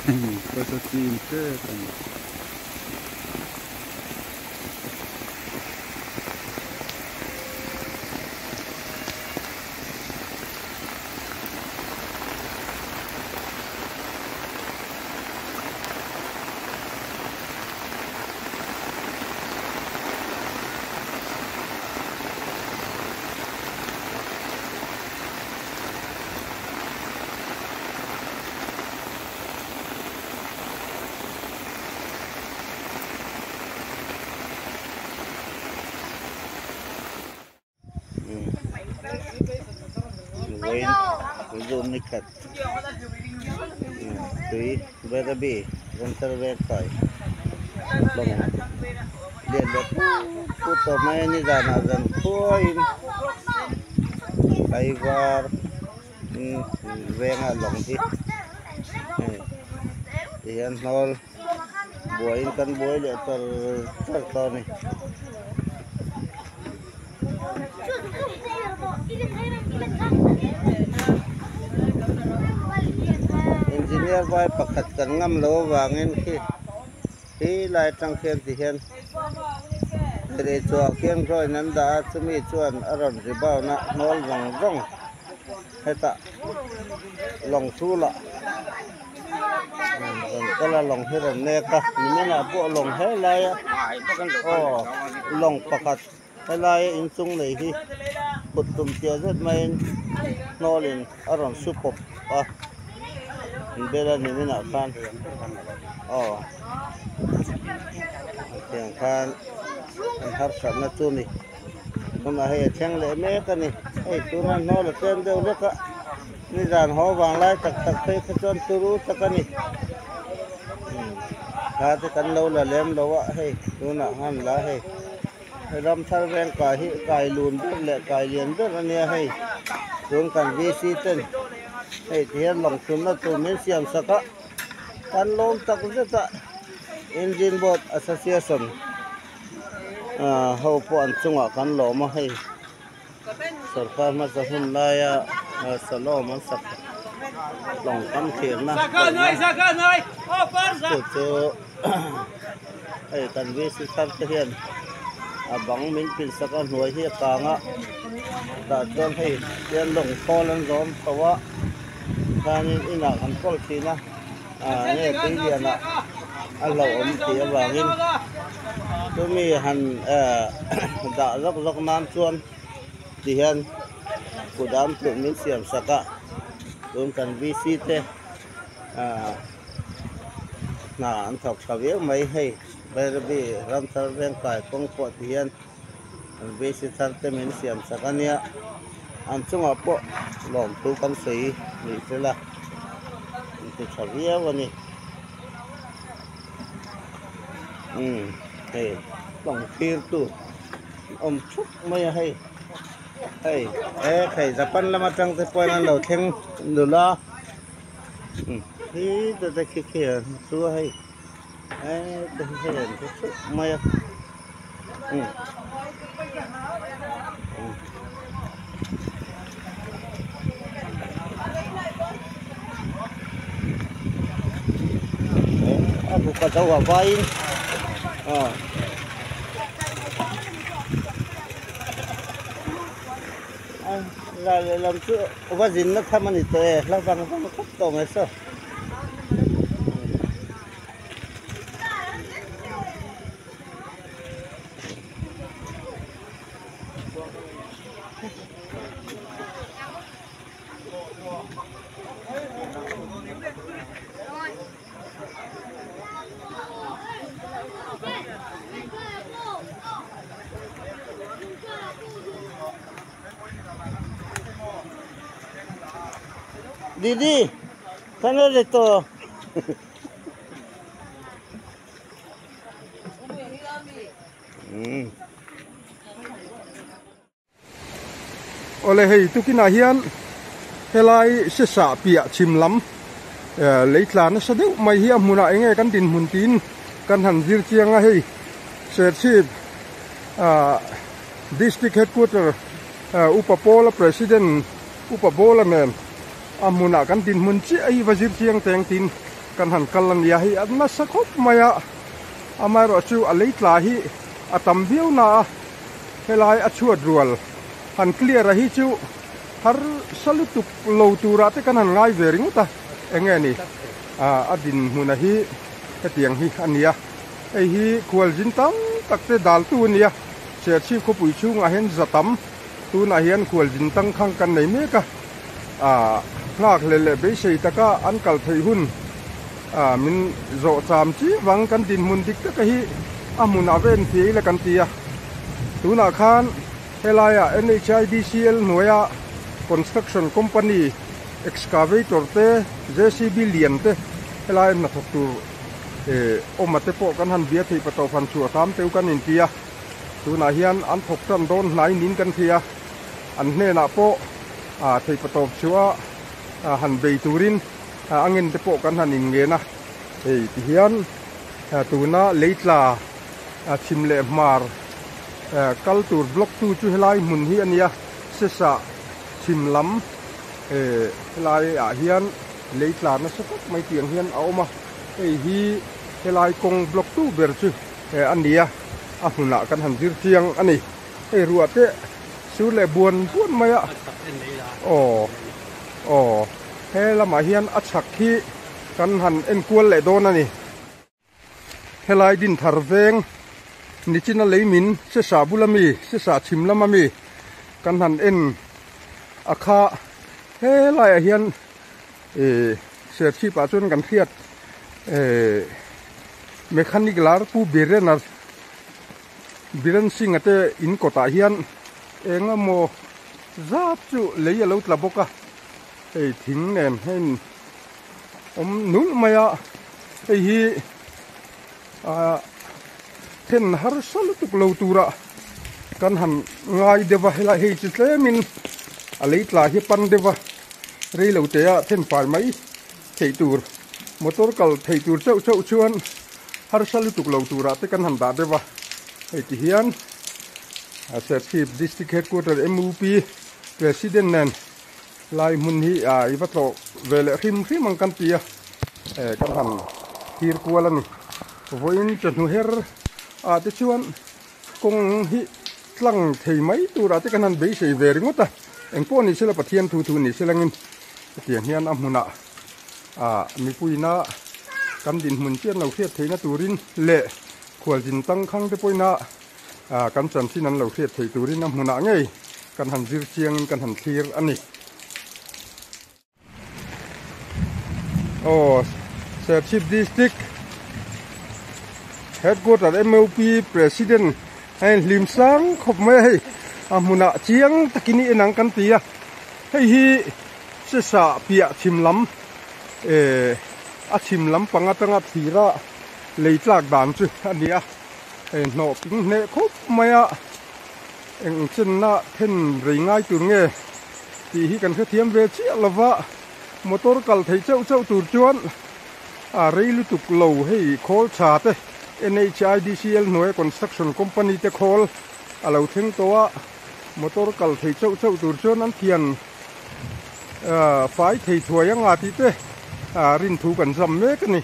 Pawisa chim tep a ni. Vawiin ni khat tui Bairabi Ramthar veng kai lawng lian leh put put tawh mai a ni zanah zan khuaiin tlaivar venga lawng hi hei tihian hnawl buaiin kan buai leh char char tawh a ni. Engineer vai pakhat kan ngam lo avangin khi khi lai atang khian ti hian rei chhuah khian drawing an dah a chumi chuan a rawn rebound a hnawl zawng zawng hetah lawng chhul ah rawn kal a lawng hi rawn nek a nimin ah pawh lawng helai a aw lawng pakhat helai a inchung nei hi kut tum chiah zet maiin hnawl in a rawn su pawp a an bel a nimin ah khan aw tiang khan an harsatna chu ni tunah hei a thleng leh mek a ni hei tuna hnawl a tlem deuh hlek a nizan haw vang lai tak tak phei kha chuan turu tak a ni thla te kan lo la lem lo a hei tunah han la hei Ramthar veng kai hi kai lun ber leh kai lian ber a nia hei tun kan VC ten hei ti hian lawng thunna tur min siam sak a kan lawm tak zet a Engine Boat Association ah ho pawh an chungah kan lawm a hei sorkar hmasa hun laia salawm an sak lawng tam thirna chu chu hei kan VC thar te hian a bang min pin sak a hnuai hi a kang a tah chuan hei hian lawng khawl an zawm tho a khanin inah kan kawl thin a ah nge tui lianah a hlauhawm tih avangin chumi han eh dah zawk zawk nan chuan tihian kut am tur min siam sak a tun kan VC te ah hna an thawk tha viau mai hei Bairabi Ramthar Vengkai kawng pawh ti hian an VC thar te min siam sak a nia an chungah pawh lawmthu kan sawi ni sela an ti tha viau a ni umm hei lawng thlir tu an awm thup mai a hei hei he hei Japan lam atang te pawhin an lo thleng nula hi te te khi khi an chu a hei he te hi hei an thu thup mai a umm. A buk a zo a vaiin aw. A lehlam chu va zinna tham a ni tawh e hla vang vang khawp tawh mai saw. Didi, kano dito? Hmm. Awle hei tukinah hian helai sesa piah chhim lam lei tla nasa deuh mai hi a hmunah enge kan dinhmun tiin kan han zir chiang a hei Serchhip District Headquarter Upa Pawla President Upa Bawla nen a hmunah kan dinhmun chiah hi va zir chiang teng tiin. kan han kal a nia hei a nasa khawp mai a amaherawh chu a lei tla hi a tam viau na a helai a chhuat rual han clear a hi chu harsa lutuk lo turah te kan han ngai ve ringawt a eng nge ni a dinhmun a hi hetiang hi a nia hei hi khualzin tam tak te daltu a nia Serchhip khawpui chhungah hian za tam tunah hian khualzin tangkhang kan nei mek a ah nghak hlel leh beisei taka an kal theih hun ah min zawh cham chi vang kan dinhmun dik taka hi a hmunah va en thei ila kan ti a tunah khan helaiah N_H_I_D_C_L hnuaia construction company excavator te J_C_B lian te helai hnathawk tur eh awm a te pawh kan han bia theih patawp han chhuah hram teu kan inti a tunah hian an thawk tan dawn hnai nin kan thei a an hnenah pawh ah theih patawp chhuah a han bei turin a ngen te pawh kan han inngen a hei ti hian tuna leitla chhim leh hmar kal tur block tu chu helai hmun hi a nia sesah chhim lam helai ah hian leitla nasa tak mai tiang hian a awm a hei hi helai kawng block tu ber chu a ni a a hmunah kan han zir chiang a ni hei ruah te sur leh buan buan mai a aw aw he lamah hian a chhak hi kan han enkual leh dawn a ni helai din thar veng nichina lei min sesa bula mi sesa chhim lama mi kan han en a kha helaiah hian eh Serchhip ah chuan kan hriat eh mechanic lar pu Biren a Biren Singh a te in kawtah hian eng emaw zat chu lei a lo tla bawk a hei thing nen heng awm nulh mai a hei hi ah then harsa lutuk lo tura kan han ngai deuh a helai hei chu tlemin a lei tla hi pan deuh a reilo te ah then fai mai theih tur motor kal theih tur chauh chauh chuan harsa lutuk lo turah te kan han dah deuh a hei ti hian Serchhip District Headquarter M_U_P President nen lai hmun hi ah i va tlawh ve leh hrim hrim ang kan ti a eh kan han thlir kual a ni vawiin chawhnu her ah te chuan kawng hi tlang thei mai turah te kan han beisei ve ringawt a engpawh ni sela Pathian thu thu ni selangin hetiang hian a hmunah ah mipuina kan dinhmun chian lo hriat theihna turin leh khualzin tangkhang te pawhin a ah kan chanchin an lo hriat theih turin a hmunah ngei kan han zir chiangin kan han thlir a ni. Aw Serchhip District Headquarter M_O_P President a inhlim sang khawp mai a hei a hmunah chiang takin i en ang kan ti a hei hi sesa piah chhim lam eh a chhim lampang atanga thira lei tlak dan chu a ni a hei hnawh ping hneh khawp mai a eng chenna then rei ngai tur nge tih hi kan hrethiam ve chiah lova motor kal theih chauh chauh tur chuan a rei lutuk lo hei khawl tha te N_H_I_D_C_L hnuaia construction company te khawl a lo thleng tawh a motor kal theih chauh chauh tur chuan an thian fai thei thuai anga tih te rin thu kan zam mek a ni.